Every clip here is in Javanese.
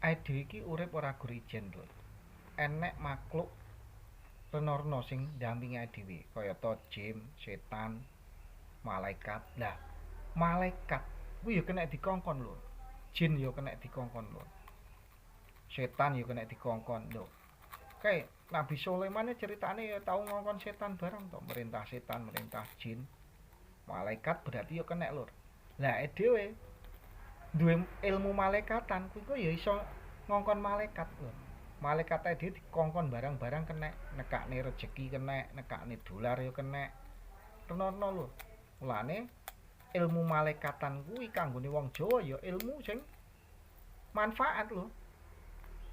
Awake dhewe iki urip ora gur ijen, Lur. Enek makhluk rena-rena sing ndampingi awake dhewe, kayata jin, setan, malaikat. Lah, malaikat kuwi ya kena dikongkon, Lur. Jin ya kena dikongkon, Lur. Setan ya kena dikongkon, lho. Kayak Nabi Sulaiman ceritane ya tau ngongkon setan barang to, merintah setan, merintah jin. Malaikat berarti ya kena, Lur. Lah dhewe duwe ilmu malaikatan kuwi kok ya iso ngongkon malaikat, lho. Malaikat dhewe dikongkon barang-barang kena, nekakne rejeki kena, nekakne dolar ya kena. Rena-rena, lho. Mulane ilmu malaikatan kuwi kanggone wong Jawa ya ilmu sing manfaat, lho.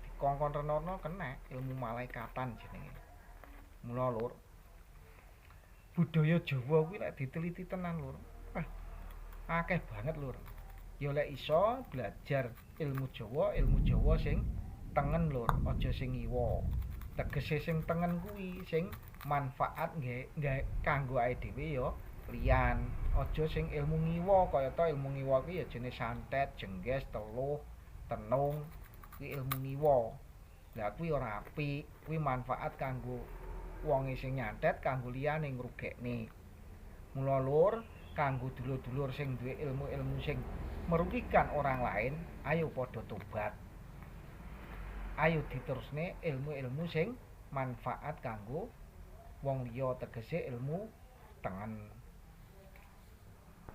Dikongkon rena-rena kena, ilmu malaikatan jenenge. Mula, Lur, budaya Jawa kuwi lek diteliti tenan, Lur. Wah, akeh banget, Lur. Ya lek iso belajar ilmu Jawa sing tengen, Lur, aja sing ngiwa. Tegese sing tengen kuwi sing manfaat nggih kanggo awake dhewe ya liyan. Aja sing ilmu ngiwa, kayata ilmu ngiwa kuwi ya jenis santet, jengges, teluh, tenung, kuwi ilmu ngiwa. Lah kuwi ora apik, kuwi manfaat kanggo wonge sing nyantet, kanggo liyane ngrugekne. Mula, Lur, kanggo dulur-dulur sing duwe ilmu-ilmu sing merugikan orang lain, ayo padha tobat. Ayo diterusne ilmu-ilmu sing manfaat kanggo wong liya, tegese ilmu tengen.